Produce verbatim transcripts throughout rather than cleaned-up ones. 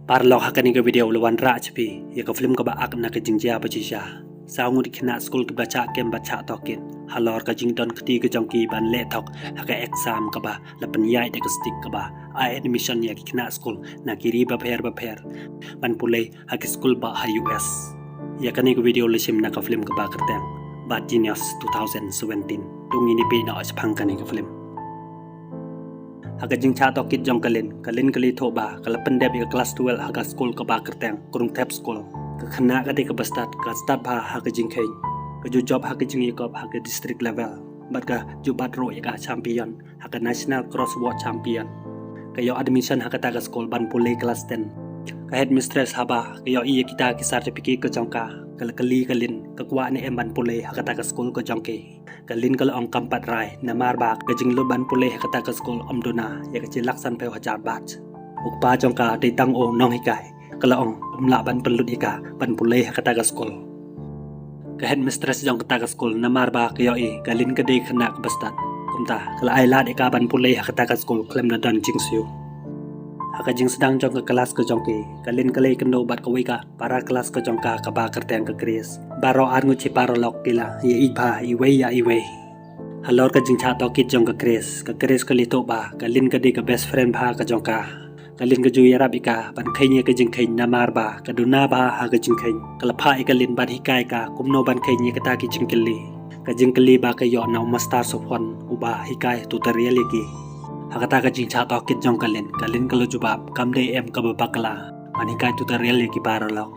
Paralok, ha kane ka video la wanrah cha phi ïa ka film kaba ak na ka jingjia ba shisha. Saw ngut ki khynnah skul kiba chah kem bad chah tohkit halor ka jingdon kti ka jong ki ban leh thok ha ka exam kaba la pynïaid da ka stick kaba ai admission ïa ki khynnah skul na ki ri bapher bapher ban pule ha ki skul ba ha U S. Ïa kane ka video la shim na ka film kaba kyrteng Bad Genius two thousand seventeen. To ngin ïa peit noh shaphang kane ka film. Ha ka jingchah tohkit jong ka Lin, ka Lin ka la ïathuh ba ka la pyndep ïa ka klas twelve ha ka skul kaba kyrteng Krungthep School. Ka khynnah ka dei kaba stad, ka stad bha ha ka jingkheiñ, ka ju jop ha ka jingïakop ha ka district level bad ka ju bat ruh ïa ka champion ha ka National Crossword Champion. Ka ïoh admission ha kata ka skul ban pule klas ten. Ka headmistress haba ka ïohi ïa kita ki certificate ka jong ka, ka la kylli ka Lin, ka kwah ne em ban pule ha kata ka skul ka jong ki. Ka Lin ka la ong kam pat rai, namar ba ka jinglut ban pule ha kata ka skul ym duna ïa ka shi lak sanphew hajar baht. U kpa jong ka dei tang u nonghikai, ka la ong ym lah ban pynlut ïa ka ban pule ha kata ka skul. Ka headmistress jong kata ka skul, namar ba ka ïohi ka Lin ka dei khynnah kaba stad, kumta ka la ai lad ïa ka ban pule ha kata ka skul khlem da don jingsiew. Ha ka jingsdang jong ka klas ka jong ki, ka Lin ka la ïakynduh bad kawei ka para klas ka jong ka kaba kyrteng ka Grace. Baroh ar ngut shi paralok ki la ïa ïeit bha iwei ïa iwei. Halor ka jingchah tohkit jong ka Grace, ka Grace ka la ïathuh ba ka Lin ka dei ka best friend bha ka jong ka. Ka Lin ka ju ïarap ïa ka ban kheiñ ïa ka jingkheiñ, namar ba ka duna bha ha ka jingkheiñ. Ka la phah ïa ka Lin ban hikai ka kumno ban kheiñ ïa kata ki jingkylli. Ka jingkylli ba ka ïoh na u Master Sopon uba hikai tutorial ïa ki. Ha kata ka jingchah tohkit jong ka Lin, ka Lin ka la jubab kam dei em kaba bakla ban hikai tutorial ïa ki paralok.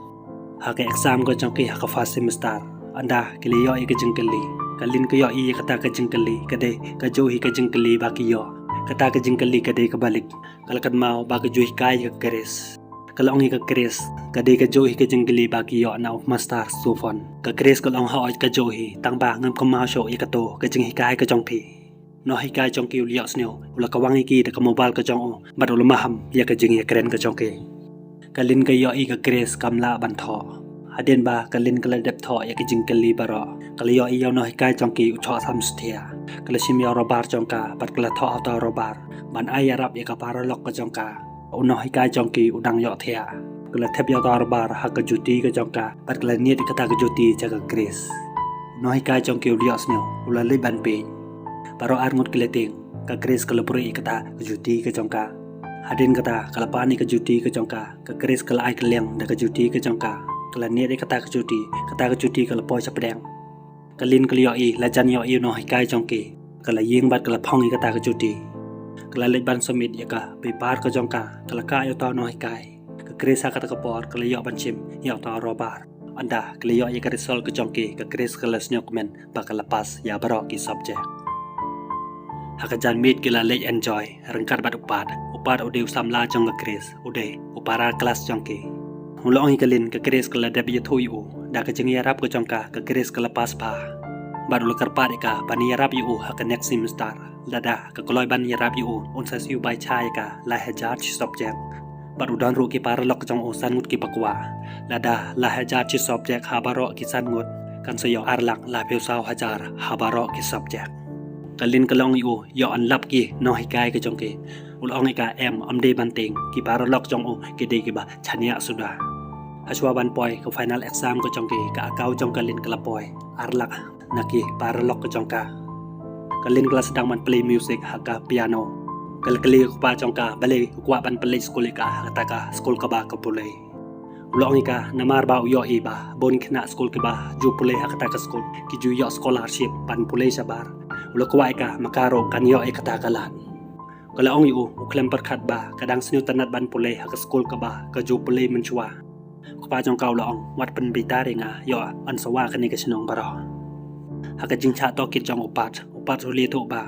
Ha ka exam ka jong ki ha ka first semester, ynda ki la ïoh ïa ka jingkylli, ka Lin ka ïohi ïa kata ka jingkylli ka dei kajuh hi ka jingkylli ba ki ïoh. Kata ka jingkylli ka dei kaba lik. Ka la kynmaw ba ka ju hikai ïa ka Grace. Ka la ong ïa ka Grace, ka dei kajuh hi ka jingkylli ba ki ïoh na u Master Sopon. Ka Grace ka la ong, hooid kajuh hi, tang ba ngam kynmaw shuh ïa kato ka jinghikai ka jong phi. Nonghikai jong ki u la ïohsngew, u la kawang ïa ki da ka mobile ka jong u bad u la maham ïa ka jingïakren ka jong ki. Ka Lin ka ïohi ka Grace kam lah ban thoh. Hadien ba ka Lin ka la dep thoh ïa ka jingkylli baroh, ka la ïohi ïa u nonghikai jong ki u thoh sam stia. Ka la shim ïa u rubber jong ka bad ka la thoh ha uta u rubber ban ai ïarap ïa ka paralok ka jong ka. U nonghikai jong ki u dang ïohthiah. Ka la thep ïa uta u rubber ha ka juti ka jong ka bad ka la niad ïa kata ka juti sha ka Grace. U nonghikai jong ki u la ïohsngew, u la leit ban peit. Baroh ar ngut ki la tieng, ka Grace ka la buhrieh ïa kata ka juti ka jong ka. Hadien kata ka la pan ïa ka juti ka jong ka. Ka Grace ka la ai kylliang da ka juti ka jong ka. Ka la niad ïa kata ka juti, kata ka juti ka la poi shapdeng. Ka Lin ka la ïohi, la jan ïohi u nonghikai jong ki. Ka la ïeng bad ka la phong ïa kata ka juti. Ka la leit ban submit ïa ka paper ka jong ka. Ka la kah ïa uta u nonghikai. Ka Grace ha kata ka por ka la ïoh ban shim ïa uta u rubber. Ynda ka la ïoh ïa ka result ka jong ki, ka Grace ka la sngewkmen ba ka la pass ïa baroh ki subject. Ha ka janmiet ki la leit enjoy ryngkat bad u Pat. U Pat u dei u samla jong ka Grace, u dei u para klas jong ki. U la ong ïa ka Lin, ka Grace ka la dep ïathuh ïa u. Da ka jingïarap ka jong ka, ka Grace ka la pass bha. Bad u la kyrpad ïa ka ban ïarap ïa u ha ka next semester. Lada ka kloi ban ïarap ïa u, un sa siew bai sha ïa ka lai hajar shi subject. Bad u don ruh ki paralok jong u san ngut kiba kwah. Lada lai hajar shi subject ha baroh ki san ngut, kan sa ïoh ar lak laiphew saw hajar ha baroh ki subject. Ka Lin ka la ong ïa u, ïoh yn lap ki nonghikai ka jong ki. U la ong ïa ka, em, ym dei ban tieng, ki paralok jong u ki dei kiba shaniah suda. Hashwa ban poi ka final exam ka jong ki, ka account jong ka Lin ka la poi ar lak na ki paralok ka jong ka. Ka Lin ka la sdang ban plie music ha ka piano. Ka la kylli u kpa jong ka balei u kwah ban plie skul ïa ka ha kata ka skul kaba ka pule. U la ong ïa ka namar ba u ïohi ba bun ki khynnah skul kiba ju pule ha kata ka skul ki ju ïoh scholarship ban pule shabar. U la kwah ïa ka ma ka ruh kan ïoh ïa kata ka lad. Ka la ong ïa u, u khlem pyrkhat ba ka dang sngewtynnat ban pule ha ka skul kaba ka ju pule mynshuwa. U kpa jong ka u la ong, wat pynbitar ïa nga, ïoh yn sawa kane ka shnong baroh. Ha ka jingshah tohkit jong u Pat, u Pat u la ïathuh ba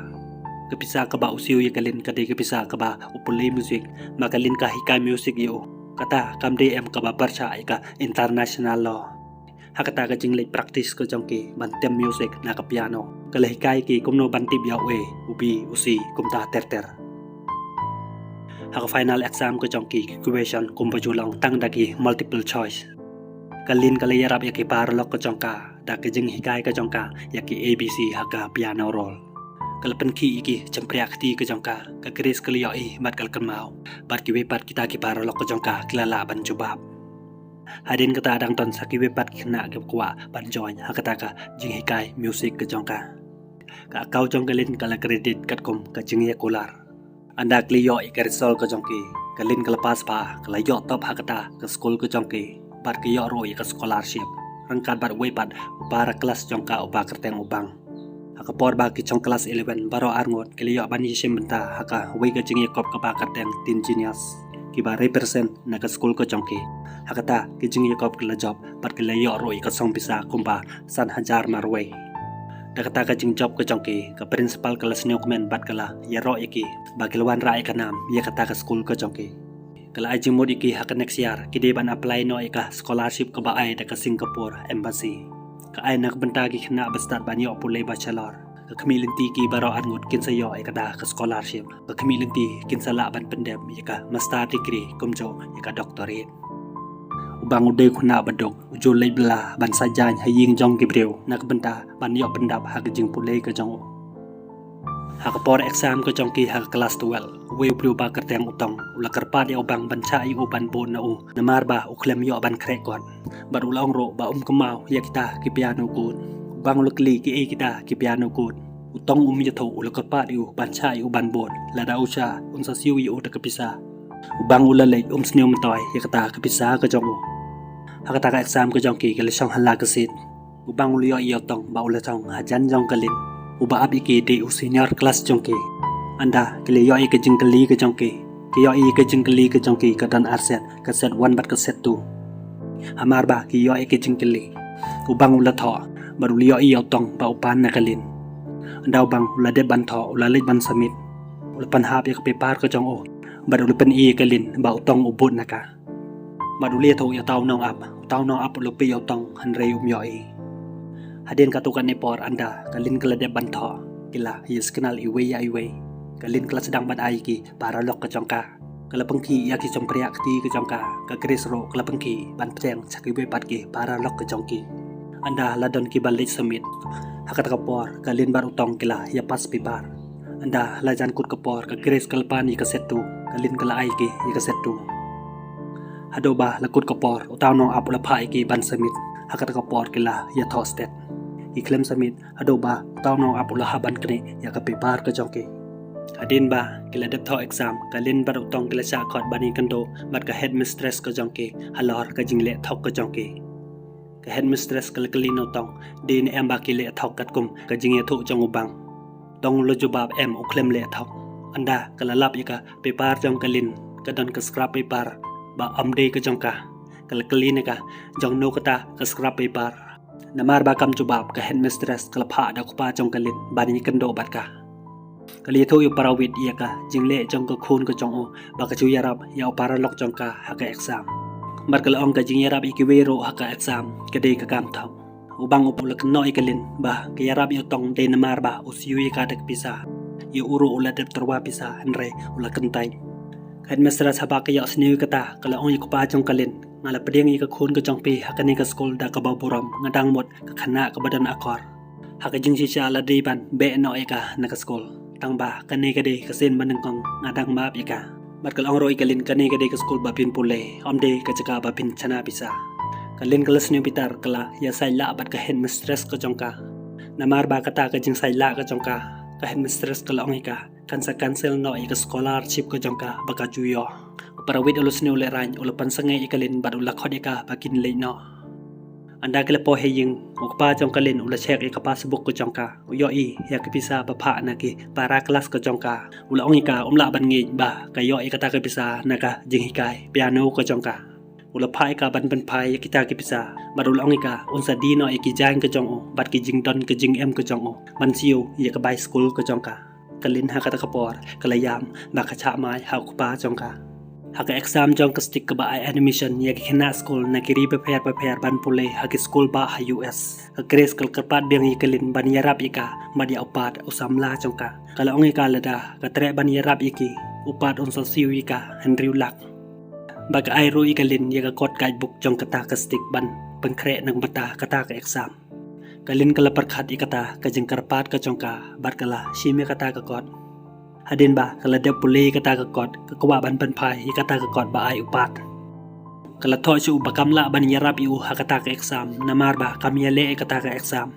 ka pisa kaba u siew ïa ka Lin ka dei ka pisa kaba u pule music, ba ka Lin ka hikai music ïa u. Kata kam dei em kaba pyrshah ïa ka international law. Ha kata ka jingleit practice ka jong ki ban tem music na ka piano, ka la hikai ki kumno ban tip ïa u A, u B, u C, kumta ter ter. Ha ka final exam ka jong ki, ki question kumba ju long tang da ki multiple choice. Ka Lin ka la ïarap ïa ki paralok ka jong ka da ka jinghikai ka jong ka ïa ki A B C ha ka piano roll. Ka la pynkhih ïa ki jingpyrshah kti ka jong ka, ka Grace ka la ïohi bad ka la kynmaw. Bad kiwei pat kita ki paralok ka jong ka ki la lah ban jubab. Hadien kata dang don sa kiwei pat ki khynnah ki kwah ban join ha kata ka jinghikai music ka jong ka. Ka account jong ka Lin ka la create katkum ka jingïakular. Ynda ki la ïoh ïa ka result ka jong ki, ka Lin ka la pass bha, ka la ïoh top ha kata ka skul ka jong ki, bad ka ïoh ruh ïa ka scholarship ryngkat bad uwei pat u para klas jong ka uba kyrteng u Bang. Ha ka por ba ki jong klas eleven baroh arngut ki la ïoh ban ïashim bynta ha kawei ka jingïakop kaba kyrteng Teen Genius, kiba represent na ka skul ka jong ki. Ha kata ka jingïakop ki la jop bad ki la ïoh ruh ïa ka song pisa kumba san hajar marwei. Da kata ka jingjop ka jong ki, ka principal ka la sngewkmen bad ka la ïaroh ïa ki ba ki la wanrah ïa ka nam ïa kata ka skul ka jong ki. Ka la ai jingmut ïa ki ha ka next year ki dei ban apply noh ïa ka scholarship kaba ai da ka Singapore Embassy. Ka ai na ka bynta ki khynnah ba stad ban ïoh pule bachelor. Ka khmih lynti ki baroh arngut kin sa ïoh ïa kata ka scholarship. Ka khmih lynti kin sa lah ban pyndep ïa ka master degree kumjuh ïa ka doctorate. U Bang u dei u khynnah baduk, u ju leit bylla ban sa jaiñ ha ïing jong ki briew na ka bynta ban ïoh pyndap ha ka jingpule ka jong u. Ha ka por exam ka jong ki ha ka klas twelve, uwei u briew ba kyrteng u Tong u la kyrpad ïa u Bang ban shah ïa u ban bud na u, namar ba u khlem ïoh ban khreh kot. Bad u la ong ruh ba um kynmaw ïa kita ki piano code. U Bang u la kylli kiei kita ki piano code. U Tong um ïathuh, u la kyrpad ïa u ban shah ïa u ban bud. Lada u shah, un sa siew ïa u da ka pisa. U Bang u la leit, um sniew myntoi ïa kata ka pisa ka jong u. Ha kata ka exam ka jong ki ka la shong ha la ka seat. U Bang u la ïohi ïa u Tong ba u la shong hajan jong ka Lin, uba ap ïa ki dei u senior klas jong ki. Ynda ki la ïohi ïa ka jingkylli ka jong ki, ki ïohi ïa ka jingkylli ka jong ki ka don ar set, ka set one bad ka set two. Hamar ba ki ïohi ïa ka jingkylli, u Bang u la thoh bad u la ïohi ïa u Tong ba u pan na ka Lin. Ynda u Bang u la dep ban thoh, u la leit ban submit. U la pynhap ïa ka paper ka jong u bad u la pyni ïa ka Lin ba u Tong u bud na ka. Bad u la ïathuh ïa uta u nongap, uta u nongap u la peit ïa u Tong hynrei um ïohi. Hadien katto katne por ynda ka Lin ka la dep ban thoh, ki la ïa signal iwei ïa iwei. Ka Lin ka la sdang ban ai ïa ki paralok ka jong ka. Ka la pynkhih ïa ki jingpyrshah kti ka jong ka. Ka Grace ruh ka la pynkhih ban pdiang sha kiwei pat ki paralok ka jong ki. Ynda la don kiba leit submit, ha kata ka por ka Lin bad u Tong ki la ïa pass paper. Ynda la jan kut ka por, ka Grace ka la pan ïa ka set two, ka Lin ka la ai ïa ki ïa ka set two. Haduh ba la kut ka por, uta u nongap u la phah ïa ki ban submit. Ha kata ka por ki la ïa thoh stet. Ki khlem submit haduh ba uta u nongap u la hap ban knieh ïa ka paper ka jong ki. Hadien ba ki la dep thoh exam, ka Lin bad u Tong ki la shah khot ban ïakynduh bad ka headmistress ka jong ki halor ka jingleh thok ka jong ki. Ka headmistress ka la kylli na u Tong, dei ne em ba ki leh thok katkum ka jingïathuh jong u Bang. Tong u la jubab em, u khlem leh thok. Ynda ka la lap ïa ka paper jong ka Lin, ka don ka scrap paper ba ym dei ka jong ka. Ka la kylli na ka, jong no kata ka scrap paper. Namar ba kam jubab, ka headmistress ka la phah da u kpa jong ka Lin ban ïakynduh bad ka. Ka la ïathuh ïa u Parawit ïa ka jingleh jong ka khun ka jong u ba ka ju ïarap ïa u paralok jong ka ha ka exam. Bad ka la ong ka jingïarap ïa kiwei ruh ha ka exam ka dei ka kam thok. U Bang u la kynnoh ïa ka Lin ba ka ïarap ïa u Tong dei namar ba u siew ïa ka da ka pisa. Ïa u ruh u la dep tyrwa pisa hynrei u la kyntait. Ka headmistress haba ka ïohsngew ïa kata ka la ong ïa u kpa jong ka Lin, nga la pdiang ïa ka khun ka jong phi ha kane ka skul da kaba burom, nga dang mut ka khynnah kaba don akor. Ha ka jingshisha la dei ban beh noh ïa ka na ka skul. Tang ba kane ka dei ka sien ba nyngkong, nga dang map ïa ka. Bad ka la ong ruh ïa ka Lin, kane ka dei ka skul ba phin pule, ym dei ka jaka ba phin shna pisa. Ka Lin ka la sniew bitar, ka la ïasaid lah bad ka headmistress ka jong ka. Namar ba kata ka jingsaid lah ka jong ka, ka headmistress ka la ong ïa ka kan sa cancel noh ïa ka scholarship ka jong ka ba ka ju ïoh. U Parawit u la sniew lehraiñ, u la pynsangeh ïa ka Lin bad u la khot ïa ka ba kin leit noh. Ynda ki la poi ha ïing, u kpa jong ka Lin u la check ïa ka passbook ka jong ka. U ïohi ïa ka pisa ba phah na ki para klas ka jong ka. U la ong ïa ka um lah ban ngeit ba ka ïoh ïa kata ka pisa na ka jinghikai piano ka jong ka. U la phah ïa ka ban pynphai ïa kita ki pisa bad u la ong ïa ka un sa die noh ïa ki jaiñ ka jong u bad ki jingdon ka jingem ka jong u ban siew ïa ka bai skul ka jong ka. Ka Lin ha kata ka por ka la ïam ba ka shah mai ha u kpa jong ka. Ha ka exam jong ka state kaba ai admission ïa ki khynnah skul na ki ri bapher bapher ban pule ha ki skul bah ha U S, ka Grace ka la kyrpad biang ïa ka Lin ban ïarap ïa ka bad ïa u Pat u samla jong ka. Ka la ong ïa ka lada ka treh ban ïarap ïa ki, u Pat un sa siew ïa ka hynriew lak. Ba ka ai ruh ïa ka Lin ïa ka kot guidebook jong kata ka state ban pynkhreh na ka bynta kata ka exam. Ka Lin ka la pyrkhat ïa kata ka jingkyrpad ka jong ka bad ka la shim ïa kata ka kot. Hadien ba ka la dep pule ïa kata ka kot, ka kwah ban pynphai ïa kata ka kot ba ai u Pat. Ka la thoh sha u ba kam lah ban ïarap ïa u ha kata ka exam namar ba kam ïaleh ïa kata ka exam.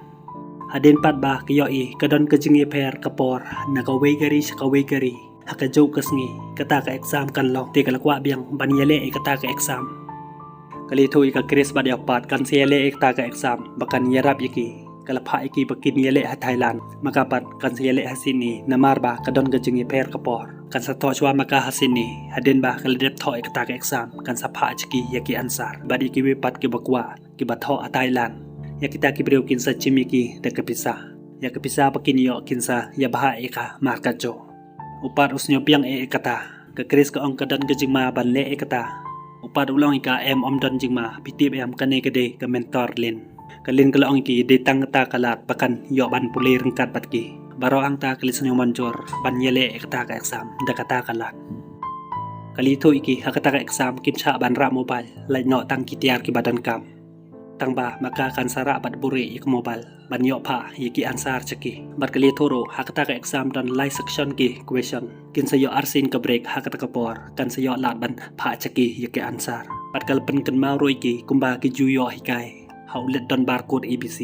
Hadien pat ba ka ïohi ka don ka jingïapher ka por na kawei ka ri sha kawei ka ri, ha kajuh ka sngi kata ka exam kan long, te ka la kwah biang ban ïaleh ïa kata ka exam. Ka la ïathuh ïa ka Chris bad ïa u Pat kan sa ïaleh ïa kata ka exam ba kan ïarap ïa ki. Ka la phah ïa ki ba kin ïaleh ha Thailand, ma ka pat kan sa ïaleh ha Sydney namar ba ka don ka jingïapher ka por. Kan sa thoh shuwa ma ka ha Sydney, hadien ba ka la dep thoh ïa kata ka exam kan sa phah sha ki ïa ki answer bad ïa kiwei pat kiba kwah, kiba thoh ha Thailand. Ïa kita ki briew kin sa shim ïa ki da ka pisa. Ïa ka pisa ba kin ïoh kin sa ïabha ïa ka markat jong. U Pat u sngewbiang eh ïa kata. Ka Chris ka ong ka don ka jingma ban leh ïa kata. U Pat u la ong ïa ka, em, ym don jingma, phi tip em, kane ka dei ka mentor Lin. Ka Lin ka la ong ïa ki, dei tang kata ka lad ba kan ïoh ban pule ryngkat bad ki. Baroh hangta ki la sngewmynjur ban ïaleh ïa kata ka exam da kata ka lad. Ka la ïathuh ïa ki, ha kata ka exam kim shah ban rah mobile, lait noh tang ki tiar kiba donkam. Tang ba ma ka kan sa rah bad buhrieh ïa ka mobile ban ïoh phah ïa ki answer sha ki. Bad ka la ïathuh ruh, ha kata ka exam don lai section ki question. Kin sa ïoh arsien ka break, ha kata ka por kan sa ïoh lad ban phah sha ki ïa ki answer. Bad ka la pynkynmaw ruh ïa ki kumba ki ju ïoh hikai ha u leit don barcode A B C.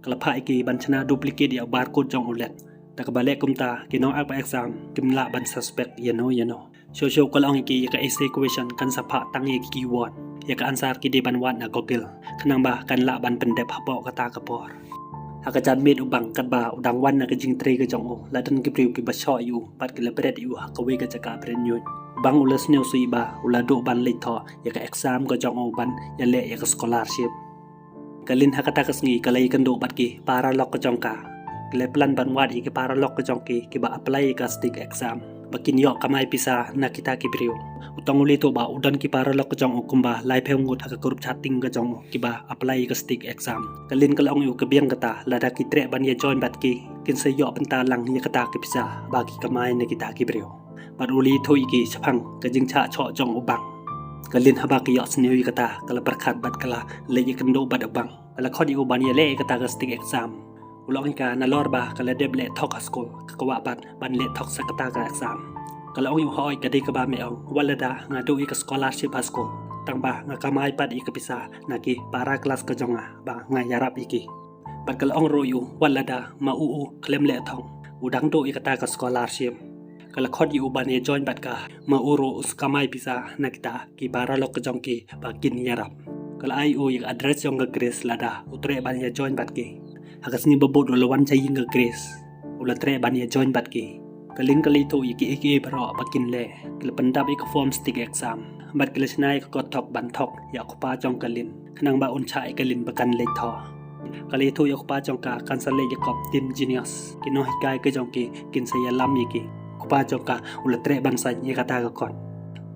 Ka la phah ïa ki ban shna duplicate ïa u barcode jong u leit. Da kaba leh kumta, ki nong-ap exam kim lah ban suspect ïano ïano. Shuh shuh ka la ong ïa ki, ïa ka essay question kan sa phah tang ïa ki keyword. Ïa ka answer ki dei ban wad na Google, khnang ba kan lah ban pyndep hapoh kata ka por. Ha ka janmiet u Bang, katba u dang wan na ka jingtrei ka jong u, la don ki briew kiba shoh ïa u bad ki la bret ïa u ha kawei ka jaka bret ñiuj. U Bang u la sngewsih ba u la duh ban leit thoh ïa ka exam ka jong u ban ïaleh ïa ka scholarship. Ka Lin ha kata ka sngi ka la ïakynduh bad ki paralok ka jong ka. Ki la plan ban wad ïa ki paralok ka jong ki kiba apply ïa ka STEEK exam ba kin ïoh kamai pisa na kita ki briew. U Tong u la ïathuh ba u don ki paralok ka jong u kumba laiphew ngut ha ka group chatting ka jong u kiba apply ïa ka STEEK exam. Ka Lin ka la ong ïa u, ka biang kata, lada ki treh ban ïa join bad ki, kin sa ïoh bynta lang ïa kata ka pisa ba ki kamai na kita ki briew. Bad u la ïathuh ïa ki shaphang ka jingshah shoh jong u Bang. Ka Lin haba ka ïohsngew ïa kata, ka la pyrkhat bad ka la leit ïakynduh bad u Bang. Ka la khot ïa u ban ïaleh ïa kata ka STEEK exam. U la ong ïa ka, nalor ba ka la dep leh thok ha skul, ka kwah pat ban leh thok sa kata ka exam. Ka la ong ïa u, hooid, ka dei kaba me ong, wat lada nga duh ïa ka scholarship ha skul, tang ba nga kamai pat ïa ka pisa na ki para klas ka jong nga ba nga ïarap ïa ki. Bad ka la ong ruh ïa u, wat lada ma u u khlem leh thok, u dang duh ïa kata ka scholarship. Ka la khot ïa u ban ïa join bad ka, ma u ruh u sa kamai pisa na kita ki paralok ka jong ki ba kin ïarap. Ka la ai ïa u ïa ka address jong ka Chris lada u treh ban ïa join bad ki. Ha ka sngi ba bud u la wan sha ïing ka Chris, u la treh ban ïa join bad ki. Ka Lin ka la ïathuh ïa ki ei ki ei baroh ba kin leh. Ki la pyndap ïa ka form STEEK exam bad ki la shna ïa ka kot thok ban thok ïa u kpa jong ka Lin, khnang ba un shah ïa ka Lin ba kan leit thoh. Ka la ïathuh ïa u kpa jong ka kan sa leit ïakop team genius, ki nonghikai ka jong ki kin sa ïalam ïa ki. U kpa jong ka u la treh ban sait ïa kata ka kot.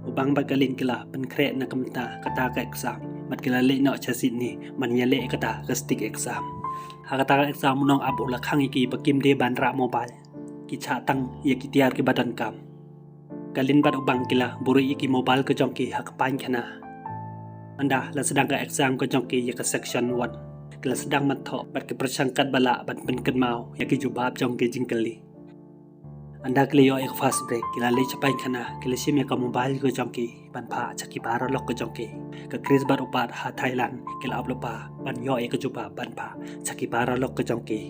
U Bang bad ka Lin ki la pynkhreh na ka bynta kata ka exam bad ki la leit noh sha Sydney ban ïaleh ïa kata ka STEEK exam. Ha kata ka exam u nong-ap u la khang ïa ki ba kim dei ban rah mobile. Ki shah tang ïa ki tiar kiba donkam. Ka Lin bad u Bang ki la buhrieh ïa ki mobile ka jong ki ha ka paiñkhana. Ynda la sdang ka exam ka jong ki ïa ka section one, ki la sdang ban thoh bad ki pyrshang katba lah ban pynkynmaw ïa ki jubab jong ki jingkylli. Ynda ki la ïoh ïa ka first break, ki la leit sha paiñkhana, ki la shim ïa ka mobile ka jong ki ban phah sha ki paralok ka jong ki. Ka Chris bad u Pat ha Thailand ki la ap lypa ban ïoh ïa ka jubab ban phah sha ki paralok ka jong ki.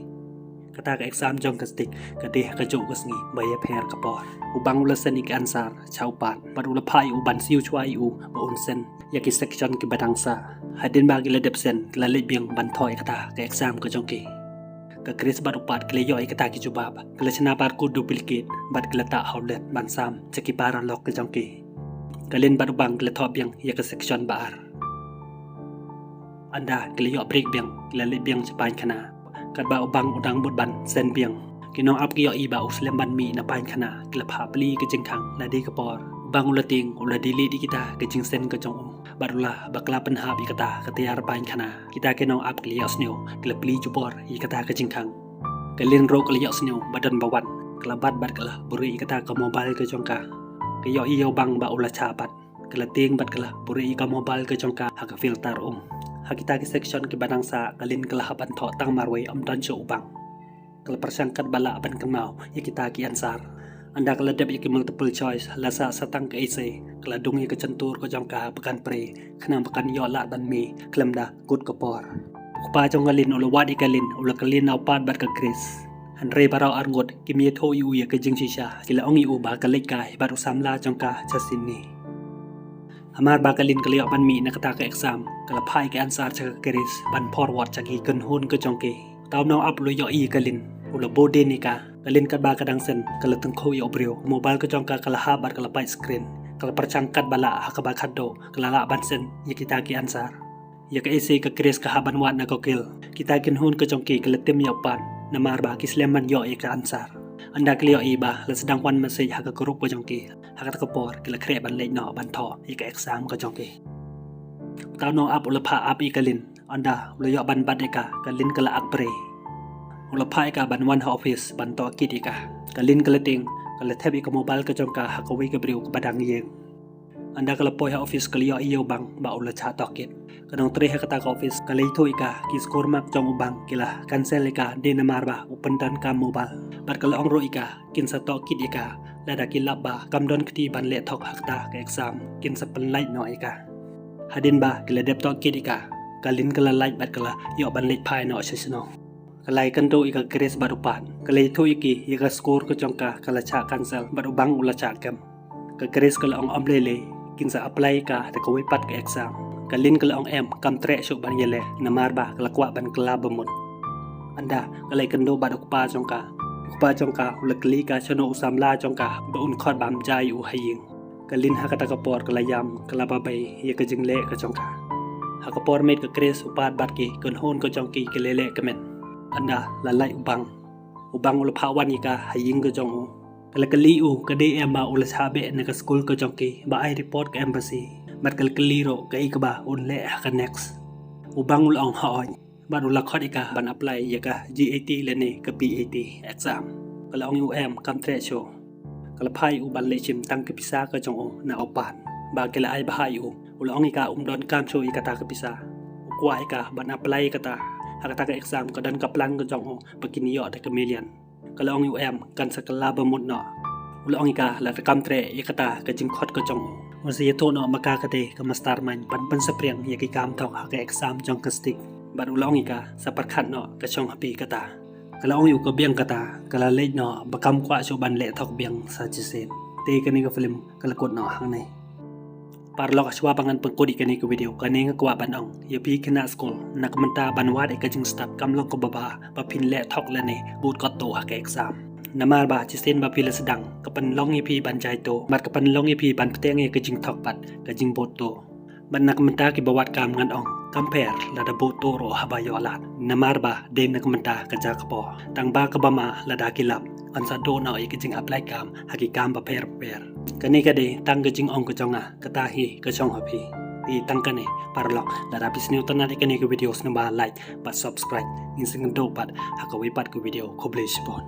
Kata ka exam jong ka STEEK ka dei ha kajuh ka sngi ba ïapher ka por. U Bang u la send ïa ka answer sha u Pat bad u la phah ïa u ban siew shuwa ïa u ba un send ïa ki section kiba dang sah. Hadien ba ki la dep send, ki la leit biang ban thoh ïa kata ka exam ka jong ki. Ka Chris bad u Pat ki la ïoh ïa kata ki jubab, ki la shna barcode duplicate bad ki la tah ha u leit ban sam sha ki paralok ka jong ki. Ka Lin bad u Bang ki la thoh biang ïa ka section ba ar. Ynda ki la ïoh break biang, ki la leit biang sha paiñkhana. Katba u Bang u dang mut ban send biang, ki nong-ap ki ïohi ba u slem ban mih na paiñkhana, ki la phah plie ka jingkhang. Lada ka por, u Bang u la tieng, u la delete ïa kita ka jingsend ka jong u bad u la bakla pynhap ïa kata ka tiar paiñkhana. Kita ki nong-ap ki la ïohsngew, ki la plie jubor ïa kata ka jingkhang. Ka Lin ruh ka la ïohsngew ba don ba wan, ka la bat bad ka la buhrieh ïa kata ka mobile ka jong ka. Ka ïohi ïa u Bang ba u la shah pat. Ka la tieng bad ka la buhrieh ïa ka mobile ka jong ka ha ka filter um. Ha kita ki section kiba dang sah, ka Lin ka la hap ban thoh tang marwei, ym don shuh u bang. Ka la pyrshang katba lah ban kynmaw ïa kita ki answer. Ynda ka la dep ïa ki multiple choice, la sah sa tang ka essay. Ka la dung ïa ka shyntur ka jong ka ba kan pre, khnang ba kan ïoh lad ban mih khlem da kut ka por. U kpa jong ka Lin u la wad ïa ka Lin, u la kylli na u Pat bad ka Chris. Hynrei baroh arngut kim ïathuh ïa u ïa ka jingshisha, ki la ong ïa u ba ka leit kai bad u samla jong ka sha Sydney. Hamar ba ka Lin ka la ïoh ban mih na kata ka exam, ka la phah ïa ka answer sha ka Chris ban forward sha ki kynhun ka jong ki. Uta u nongap u la ïohi ïa ka Lin, u la bud dien ïa ka. Ka Lin katba ka dang shen, ka la tyngkhuh ïa u briew. Mobile ka jong ka ka la hap bad ka la pait screen. Ka la pyrshang katba lah, ha kaba khatduh ka la lah ban shen ïa kita ki answer. Ïa ka essay ka Chris ka hap ban wad na ka Kil. Kita ki kynhun ka jong ki ki la tim ïa u Pat, namar ba ki slem ban ïoh ïa ka answer. Ynda ki la ïohi ba la sdang wan message ha ka group ka jong ki, ha kata ka por ki la khreh ban leit noh ban thoh ïa ka exam ka jong ki. Uta u nongap u la phah ap ïa ka Lin. Ynda u la ïoh ban bat ïa ka, ka Lin ka la akpre. U la phah ïa ka ban wan ha office ban tohkit ïa ka. Ka Lin ka la tieng, ka la thep ïa ka mobile ka jong ka ha kawei ka briew kaba dang ïeng. Ynda ka la poi ha office ka la ïohi ïa u bang ba u la shah tohkit. Ka nongtrei ha kata ka office ka la ïathuh ïa ka, ki score mark jong u bang ki la cancel ïa ka, dei namar ba u pyndonkam mobile. Bad ka la ong ruh ïa ka, kin sa tohkit ïa ka, lada ki lap ba kam don kti ban leh thok ha kata ka exam, kin sa pynlait noh ïa ka. Hadien ba ki la dep tohkit ïa ka, ka Lin ka la lait bad ka la ïoh ban leit phai noh sha shnong. Ka la ïakynduh ïa ka Chris bad u Pat. Ka la ïathuh ïa ki ïa ka score ka jong ka, ka la shah cancel bad u bang u la shah kem. Ka Chris ka la ong ym lei lei, kin sa apply ïa ka da kawei pat ka exam. Ka Lin ka la ong em, kam treh shuh ban ïaleh, namar ba ka la kwah ban kylla bamut. Ynda ka la ïakynduh bad u kpa jong ka. U kpa jong ka u la kylli ka shano u samla jong ka ba un khot bam ja ïa u ha ïing. Ka Lin ha kata ka por ka la ïam, ka la babai ïa ka jingleh ka jong ka. Ha ka por miet ka Chris, u Pat bad ki kynhun ka jong ki ki la leh kmen. Ynda la lait u bang. U bang u la phah wan ïa ka ha ïing ka jong u. Ka la kylli u ka dei em ba u la shah beh na ka skul ka jong ki ba ai report ka embassy. Bad ka la kylli ruh kaei kaba un leh ha ka next. U bang u la ong hooid. Bad u la khot ïa ka ban apply ïa ka G A T lane ka P A T exam. Ka la ong ïa u em, kam treh shuh. Ka la phah ïa u ban leit shim tang ka pisa ka jong u na u Pat. Ba ki la ai bha ïa u. U la ong ïa ka um donkam shuh ïa kata ka pisa. U kwah ïa ka ban apply ïa kata. Ha kata ka exam ka don ka plan ka jong u ba kin ïoh da ka million. Ka la ong ïa u em, kan sa kylla bamut noh. U la ong ïa ka lada kam treh ïa kata ka jingkhot ka jong u, un sa ïathuh noh ma ka ka dei ka mastermind ban pynsaphriang ïa ki kam thok ha ka exam jong ka state. Bad u la ong ïa ka sa pyrkhat noh, ka shong ha phi kata. Ka la ong ïa u ka biang kata, ka la leit noh ba kam kwah shuh ban leh thok biang sa shisien. Te kane ka film ka la kut noh hangne. Paralok, shuwa ba ngan pynkut ïa kane ka video, kane nga kwah ban ong ïa phi khynnah skul, na ka bynta ban wad ïa ka jingstad kam long kaba bha ba phin leh thok lane bud katto ha ka exam. Namar ba shisien ba phi la sdang, ka pynlong ïa phi ban jaituh, bad ka pynlong ïa phi ban bteng ïa ka jingthok bad ka jingbud tuh. Bad na ka bynta kiba wad kam ngan ong, kam pher lada bud tuh ruh haba ïoh lad. Namar ba dei na ka bynta ka ja ka por. Tang ba kaba ma lada ki lap, kan sa duh noh ïa ka jing-apply kam ha ki kam bapher bapher. Kane ka dei tang ka jingong ka jong nga, kata hi ka shong ha phi. Te tang kane, paralok, lada phi sngewtynnad ïa kane ka video, sngewbha like bad subscribe. Ngin sa ïakynduh pat ha kawei pat ka video. Khublei shibun.